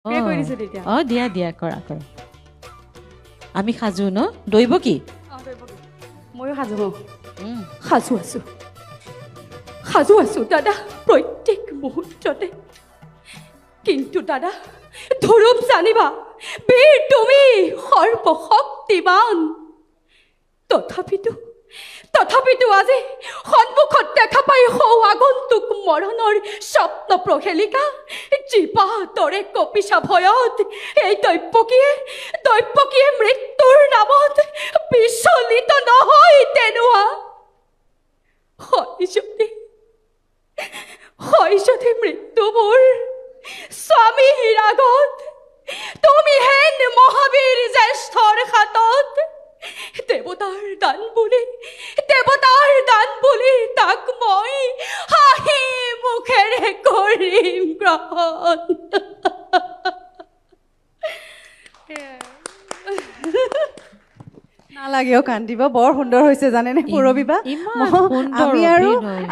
কৰি দিছোঁ তেতিয়া। অঁ, দিয়া দিয়া, কৰা কৰা। আমি সাজু ন? দৈব কি? ময়ো সাজু। সাজু আছোঁ, সাজু আছোঁ দাদা, প্ৰত্যেক মুহূৰ্ততে। কিন্তু দাদা ধৰূপ জানিবা, বীৰ তুমি সৰ্বশক্তিমান। তথাপিতো তথাপিতো আজি সন্মুখত দেখা পাই সৌ আগন্তুক মৰণৰ স্বপ্ন প্ৰহেলিকা জীপা দৰে কপিছা ভয়ত। এই দৈৱকীয়ে দৈৱকীয়ে মৃত্যুৰ নামত বিচলিত নহয় তেনুৱা। হয় যদি, হয় যদি মৃত্যু মোৰ স্বামীৰ আগত, তুমি হেন মহাবীৰ জ্যেষ্ঠৰ হাতত দেৱতাৰ দান বুলি, দেৱতাৰ দান বুলি তাক মই হাঁহি মুখেৰে কৰিম গ্ৰহণ। নালাগেও কান্দিব, বৰ সুন্দৰ হৈছে জানেনে পূৰবীবা?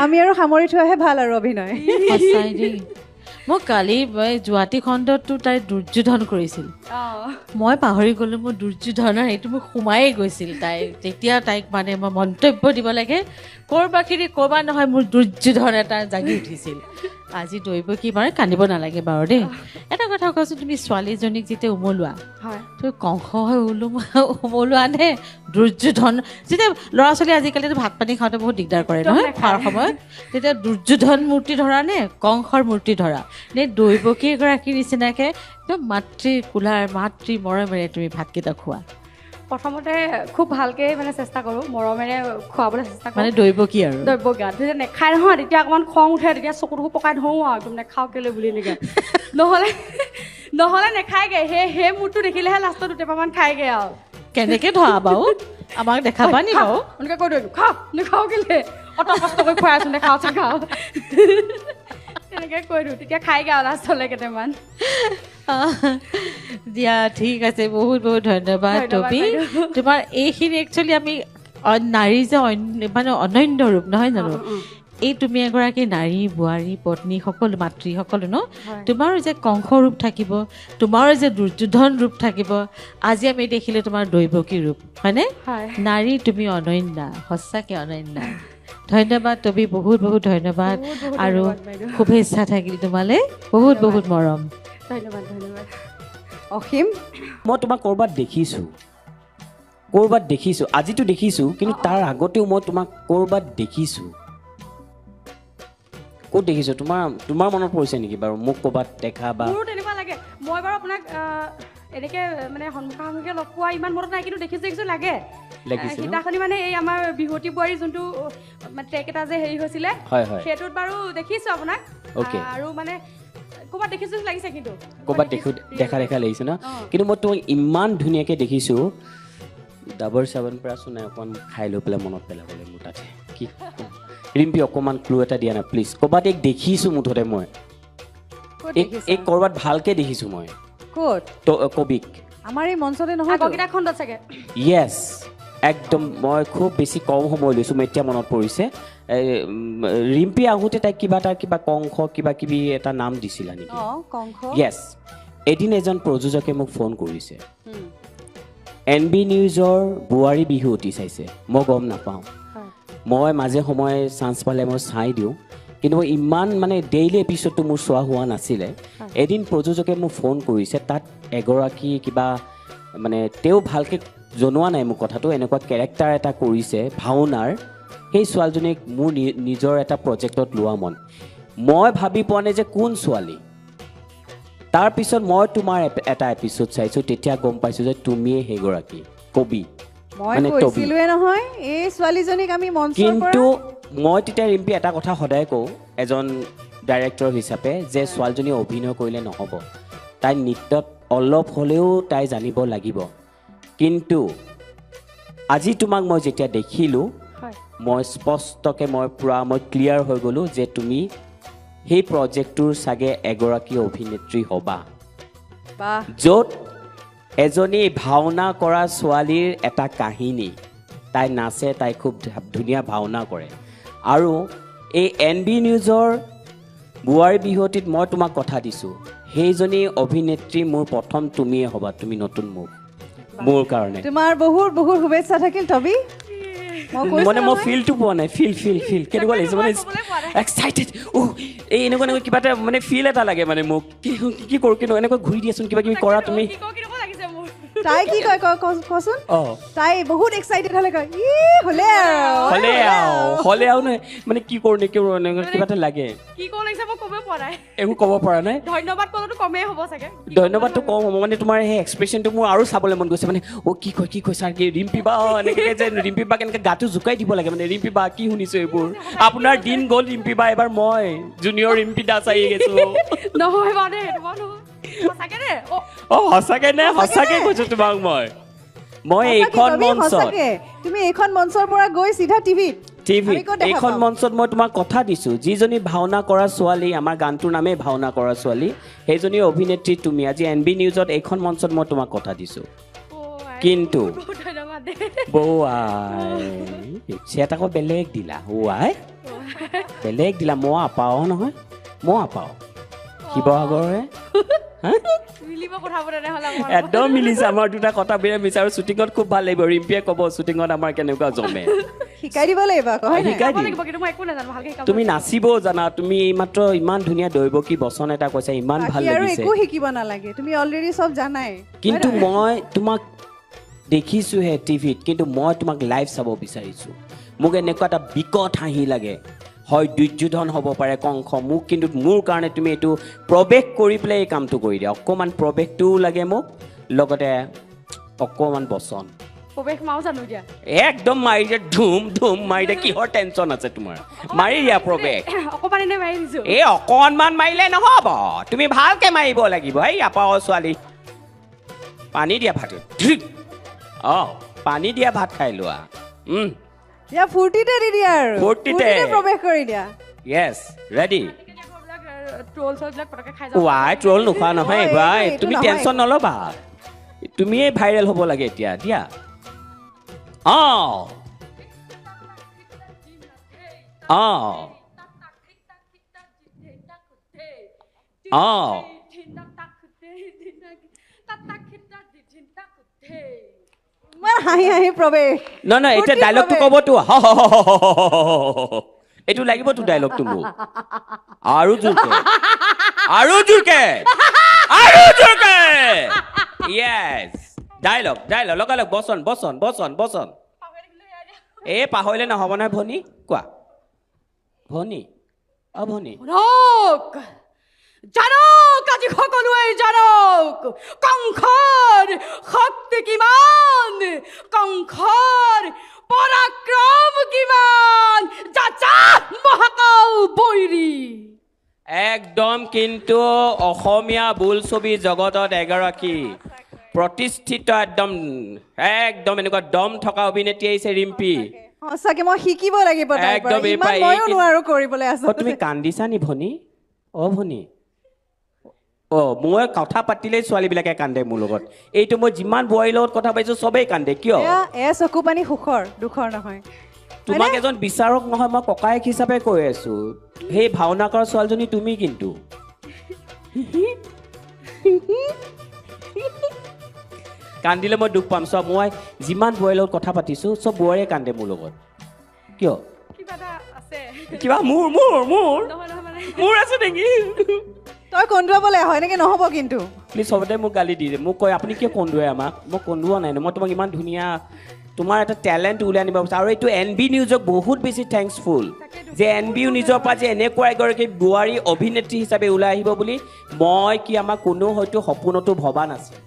আমি আৰু সামৰি থোৱাহে ভাল আৰু অভিনয়। মই কালি জোৱাতী খণ্ডতো তাই দুৰ্যোধন কৰিছিল, মই পাহৰি গ'লো। মোৰ দুৰ্যোধনৰ সেইটো মোক সোমায়েই গৈছিল। তাই তেতিয়া তাইক মানে মই মন্তব্য দিব লাগে ক'ৰবাখিনি ক'ৰবাত নহয়, মোৰ দুৰ্যোধন এটা জাগি উঠিছিল। আজি দৈৱকী বাৰু কান্দিব নালাগে বাৰু দেই। এটা কথা কোৱাচোন, তুমি ছোৱালীজনীক যেতিয়া উমলোৱা, তুমি কংস হৈ উমলোৱা নে দুৰ্যোধন? যেতিয়া ল'ৰা ছোৱালী আজিকালিতো ভাত পানী খাওঁতে বহুত দিগদাৰ কৰে নহয় খোৱাৰ সময়ত, তেতিয়া দুৰ্যোধন মূৰ্তি ধৰা নে কংসৰ মূৰ্তি ধৰা নে দৈৱকী এগৰাকীৰ নিচিনাকৈ একদম মাতৃ কোলাৰ মাতৃ মৰমেৰে তুমি ভাতকেইটা খোৱা? প্ৰথমতে খুব ভালকৈ মানে চেষ্টা কৰোঁ, মৰমেৰে খুৱাবলৈ চেষ্টা কৰোঁ। মানে দৈৱকী আৰু দৈৱকী আৰু তেতিয়া নেখায় নহয়, তেতিয়া অকণমান খং উঠে, তেতিয়া চকুটোকো পকাই ধৰোঁ আৰু একদম নেখাওঁ কেলৈ বুলি এনেকৈ। নহ'লে নহ'লে নেখায়গৈ। সেই মূৰটো দেখিলেহে লাষ্টত দুটেপামান খায়গৈ আৰু। কেনেকৈ ধৰা বাৰু, আমাক দেখাবা নি বাৰু? এনেকৈ কৈ দিওঁ, খাওঁ নেখাওঁ কেলৈ, অত কষ্ট কৰি খুৱাই আছোঁ, নেখাওঁচোন খাওঁ, তেনেকৈ কৈ দিওঁ, তেতিয়া খায়গৈ আৰু লাষ্টলৈ কেইটামান। দিয়া, ঠিক আছে, বহুত বহুত ধন্যবাদ টবি। তোমাৰ এইখিনি একচুৱেলি আমি নাৰী যে মানে অনন্য ৰূপ নহয় জানো? এই তুমি এগৰাকী নাৰী, বোৱাৰী, পত্নী, সকলো মাতৃ সকলো ন, তোমাৰো যে কংস ৰূপ থাকিব, তোমাৰো যে দুৰ্যোধন ৰূপ থাকিব, আজি আমি দেখিলোঁ তোমাৰ দৈৱকী ৰূপ, হয়নে? নাৰী তুমি অনন্যা, সঁচাকৈ অনন্যা। ধন্যবাদ টবি, বহুত বহুত ধন্যবাদ আৰু শুভেচ্ছা থাকিল তোমালৈ, বহুত বহুত মৰম। ধন্যবাদ ধন্যবাদ। অসীম, মই তোমাক ক'ৰবাত দেখিছোঁ, ক'ৰবাত দেখিছোঁ, আজিতো দেখিছোঁ, কিন্তু তাৰ আগতেও মই তোমাক ক'ৰবাত দেখিছোঁ। ক'ত দেখিছোঁ? তোমাৰ তোমাৰ মনত পৰিছে নেকি বাৰু মোক ক'ৰবাত দেখা? বা মোৰো তেনেকুৱা লাগে। মই বাৰু আপোনাক এনেকৈ মানে সন্মুখা সন্মুখী লগ পোৱা ইমান মনত নাই, কিন্তু দেখিছোঁ দেখিছোঁ লাগে। সিদিনাখনি মানে এই আমাৰ বিহুৱতী বোৱাৰী যোনটো ট্ৰেক এটা যে হেৰি হৈছিলে, সেইটোত বাৰু দেখিছোঁ আপোনাক। আৰু মানে ক'ৰবাত দেখিছোঁ লাগিছে, কিন্তু ক'ৰবাত দেখো দেখা দেখা লাগিছে ন? কিন্তু মই তোমাক ইমান ধুনীয়াকৈ দেখিছোঁ। ডাবৰ চাবন পৰা নাই, অকণমান খাই লৈ পেলাই মনত পেলাবলৈ মোৰ তাতে কি ৰিম্পী অকণমান ক্লু এটা দিয়া না প্লিজ। ক'ৰবাত এক দেখিছোঁ মুঠতে মই, এই ক'ৰবাত ভালকৈ দেখিছোঁ মই। ক'ত? কবিক আমাৰ এই মঞ্চতে নহয়, খণ্ডত চাগে। য়েছ, একদম। মই খুব বেছি কম সময় লৈছোঁ, মোৰ এতিয়া মনত পৰিছে। ৰিম্পী আহোঁতে তাইক কিবা এটা কিবা কংস কিবা কিবি এটা নাম দিছিলা নেকি? য়েছ। এদিন এজন প্ৰযোজকে মোক ফোন কৰিছে, এন বি নিউজৰ বোৱাৰী বিহুৱতী চাইছে, মই গম নাপাওঁ। মই মাজে সময়ে চান্স পালে মই চাই দিওঁ, কিন্তু মই ইমান মানে ডেইলি এপিছ'ডটো মোৰ চোৱা হোৱা নাছিলে। এদিন প্ৰযোজকে মোক ফোন কৰিছে, তাত এগৰাকী কিবা মানে তেওঁ ভালকৈ জনোৱা নাই মোক কথাটো, এনেকুৱা কেৰেক্টাৰ এটা কৰিছে ভাওনাৰ, সেই ছোৱালীজনীক মোৰ নিজৰ এটা প্ৰজেক্টত লোৱা মন। মই ভাবি পোৱা নাই যে কোন ছোৱালী। তাৰপিছত মই তোমাৰ এটা এপিছ'ড চাইছোঁ, তেতিয়া গম পাইছোঁ যে তুমিয়ে সেইগৰাকী কবি। কিন্তু মই তেতিয়া ৰিম্পী এটা কথা সদায় কওঁ এজন ডাইৰেক্টৰ হিচাপে, যে ছোৱালীজনীয়ে অভিনয় কৰিলে নহ'ব, তাই নৃত্যত অলপ হ'লেও তাই জানিব লাগিব। কিন্তু আজি তোমাক মই যেতিয়া দেখিলোঁ, মই স্পষ্টকৈ মই পূৰা মই ক্লিয়াৰ হৈ গ'লোঁ যে তুমি সেই প্ৰজেক্টটোৰ চাগে এগৰাকী অভিনেত্ৰী হ'বা, য'ত এজনী ভাওনা কৰা ছোৱালীৰ এটা কাহিনী। তাই নাচে, তাই খুব ধুনীয়া ভাওনা কৰে। আৰু এই এন বি নিউজৰ বোৱাৰী বিহুৱতীত মই তোমাক কথা দিছোঁ, সেইজনী অভিনেত্ৰী মোৰ প্ৰথম তুমিয়ে হ'বা, তুমি নতুন মুখ মোৰ কাৰণে। তোমাৰ বহুত বহুত শুভেচ্ছা থাকিল টবি। মানে মই ফিলটো পোৱা নাই, ফিল ফিল ফিল কেনেকুৱা লাগিছে, মানে এক্সাইটেড, এই এনেকুৱা এনেকুৱা কিবা এটা মানে ফিল এটা লাগে, মানে মোক কি কি কৰোঁ কিন্তু এনেকুৱা ঘূৰি দিয়াচোন, কিবা কিবি কৰা তুমি। তাই কি কয় কচোন? তাই বহুত এক্সাইটেড হ'লে কয় ই হ'লে হ'লে হ'লে আৰু নহয়, মানে কি কৰোঁ নেকি কিবা এটা লাগে। কি কওঁ লাগিছে মই ক'ব পৰা নাই, একো ক'ব পৰা নাই। ধন্যবাদ ক'লেতো কমেই হ'ব চাগে, ধন্যবাদটো কম হ'ব, মানে তোমাৰ সেই এক্সপ্ৰেশ্যনটো মোৰ আৰু চাবলৈ মন গৈছে, মানে অ' কি কয় কি কয় ছাৰ, কি ৰিম্পী বা এনেকৈ যে ৰিম্পী বা কেনেকৈ গাটো জোকাই দিব লাগে, মানে ৰিম্পী বা কি শুনিছোঁ এইবোৰ, আপোনাৰ দিন গ'ল ৰিম্পী বা, এবাৰ মই জুনিয়ৰ ৰিম্পী দাস আহি গৈছোঁ। নহয় বাৰু দেই, সেইটো বাৰু নহয়। সঁচাকে নে? সঁচাকে কৈছো তোমাক মই, মই এইখন মঞ্চত, তুমি এইখন মঞ্চৰ পৰা গৈ চিধা টিভিত, টিভিত এইখন মঞ্চত মই তোমাক কথা দিছো, যিজনী ভাওনা কৰা ছোৱালী, আমাৰ গানটোৰ নামেই ভাওনা কৰা ছোৱালী, সেইজনী অভিনেত্ৰী তুমি। আজি এন বি নিউজত এইখন মঞ্চত মই তোমাক কথা দিছো। কিন্তু বৌআই আকৌ বেলেগ দিলা, ৱাই বেলেগ দিলা, মই আপাও নহয়, মই আপাও শিৱসাগৰৰে। একদম মিলিছে আমাৰ দুটা কথা, বিৰাট মিলিছে। আৰু শ্বুটিঙত খুব ভাল লাগিব, ৰিম্পীয়ে ক'ব শ্বুটিঙত আমাৰ কেনেকুৱা জমে। শিকাই দিব লাগিব, শিকাই দিম। তুমি নাচিবও জানা, তুমি এইমাত্ৰ ইমান ধুনীয়া দৈৱকী বচন এটা কৈছা, ইমান ভাল লাগিছে। একো শিকিব নালাগে, তুমি অলৰেডি চব জানাই। কিন্তু মই তোমাক দেখিছোহে টিভিত, কিন্তু মই তোমাক লাইভ চাব বিচাৰিছোঁ। মোক এনেকুৱা এটা বিকট হাঁহি লাগে, হয় দুৰ্যোধন হ'ব পাৰে, কংস, মোক কিন্তু মোৰ কাৰণে তুমি এইটো প্ৰৱেশ কৰি পেলাই এই কামটো কৰি দিয়া। অকণমান প্ৰৱেশটোও লাগে মোক, লগতে অকণমান বচন। একদম মাৰি দিয়া, ধুম ধুম মাৰি দিয়া। কিহৰ টেনশ্যন আছে তোমাৰ? মাৰি দিয়া প্ৰৱেশ। এই অকণমান মাৰিলে নহ'ব, তুমি ভালকে মাৰিব লাগিব। এই আপাও ছোৱালী, পানী দিয়া ভাত, অঁ পানী দিয়া ভাত খাই লোৱা। ফূৰ্তিতে দি দিয়া আৰু, ফূৰ্তিতে প্ৰৱেশ কৰি দিয়া। য়েছ, ৰেডি। ৱাই ট্ৰল নোখোৱা নহয় ভাই, তুমি টেনশ্যন নল'বা, তুমিয়ে ভাইৰেল হ'ব লাগে এতিয়া। দিয়া অঁ অঁ অঁ হাঁহি হাঁহি প্ৰৱেশ। নহয় নহয়, এতিয়া ডাইলগটো ক'বতো, এইটো লাগিবতো ডাইলগটো মোক। আৰু জোৰকে, আৰু জোৰকে, আৰু জোৰকে। য়েছ, ডাইলগ ডাইলগ, লগালগ বচন বচন বচন বচন। এই পাহৰিলে নহ'ব নহয় ভনী, কোৱা ভনী, অ ভনী। জানক আজি সকলোৱে জানক কংসৰ শক্তি কিমান, কংসৰ পৰাক্ৰম কিমান, যা মহাকাল বৈৰী। একদম কিন্তু অসমীয়া বোলছবি জগতত এগৰাকী প্ৰতিষ্ঠিত একদম একদম এনেকুৱা দম থকা অভিনেত্ৰী আহিছে ৰিম্পী। সঁচাকে মই শিকিব লাগিব, ময়ো নোৱাৰো কৰিবলৈ। তুমি কান্দিছা নি ভনী? অ ভনী, অ মই কথা পাতিলেই ছোৱালীবিলাকে কান্দে মোৰ লগত। এইটো মই যিমান বোৱাৰীৰ লগত কথা পাতিছোঁ চবেই কান্দে, কিয়? চকু পানী সুখৰ, দুখৰ নহয়। তোমাক এজন বিচাৰক নহয়, মই ককায়েক হিচাপে কৈ আছো, সেই ভাওনা কৰা ছোৱালীজনী তুমি কিন্তু। কান্দিলে মই দুখ পাম। চোৱা, মই যিমান বোৱাৰীৰ লগত কথা পাতিছোঁ চব বোৱাৰীয়ে কান্দে মোৰ লগত, কিয়? কিবা মোৰ মোৰ মোৰ মোৰ আছে নেকি? তই কন্দুৱাবলৈ হয় এনেকে নহ'ব কিন্তু। প্লিজ চবতে মোক গালি দি মোক কয় আপুনি কিয় কন্দুৱাই আমাক? মই কন্দুৱা নাই, মই তোমাক ইমান ধুনীয়া তোমাৰ এটা টেলেণ্ট উলিয়াই আনিব বিচাৰোঁ। আৰু এইটো এন বি নিউজক বহুত বেছি থেংকফুল যে এন বি নিউজৰ পৰা যে এনেকুৱা এগৰাকী বোৱাৰী অভিনেত্ৰী হিচাপে ওলাই আহিব বুলি মই কি আমাক কোনো হয়তো সপোনতো ভবা নাছিল।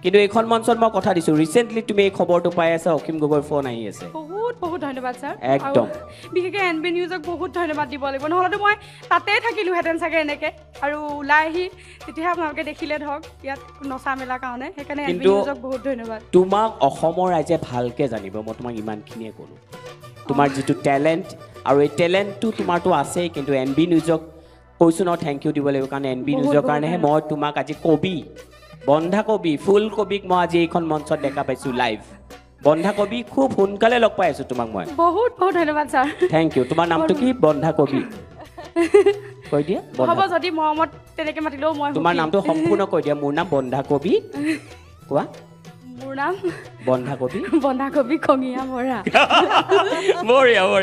কিন্তু এইখন মঞ্চত মই কথা দিছোঁ, ৰিচেণ্টলি তুমি এই খবৰটো পাই আছা, অসীম গগৈৰ ফোন আহি আছে। বহুত বহুত ধন্যবাদ ছাৰ, একদম বিশেষকৈ এন বি নিউজক বহুত ধন্যবাদ দিব লাগিব, নহ'লেতো মই তাতেই থাকিলোহেঁতেন চাগে এনেকৈ। আৰু ওলাই আহি তেতিয়াহে আপোনালোকে দেখিলে ধৰক ইয়াত নচা মেলাৰ কাৰণে, সেইকাৰণে এন বি নিউজক বহুত ধন্যবাদ। তোমাক অসমৰ ৰাইজে ভালকৈ জানিব, মই তোমাক ইমানখিনিয়ে ক'লোঁ। তোমাৰ যিটো টেলেণ্ট, আৰু এই টেলেণ্টটো তোমাৰতো আছেই, কিন্তু এন বি নিউজক কৈছোঁ ন thank U দিব লাগিব, কাৰণ এন বি নিউজৰ কাৰণেহে মই তোমাক আজি কবি, বন্ধাকবি, ফুলকবিক মই আজি এইখন মঞ্চত দেখা পাইছোঁ লাইভ। বন্ধাকবি খুব সোনকালে লগ পাই আছোঁ তোমাক মই। বহুত বহুত ধন্যবাদ ছাৰ, thank U. তোমাৰ নামটো কি? বন্ধাকবি। কৈ দিয়া। হ'ব, যদি মৰমত তেনেকে মাতিলেও মই তোমাৰ নামটো সম্পূৰ্ণ কৈ দিয়া। মোৰ নাম বন্ধাকবি, কোৱা। মোৰ নাম বন্ধাকবি, বন্ধাকবি খঙীয়া বৰা। বঢ়িয়া বঢ়িয়া।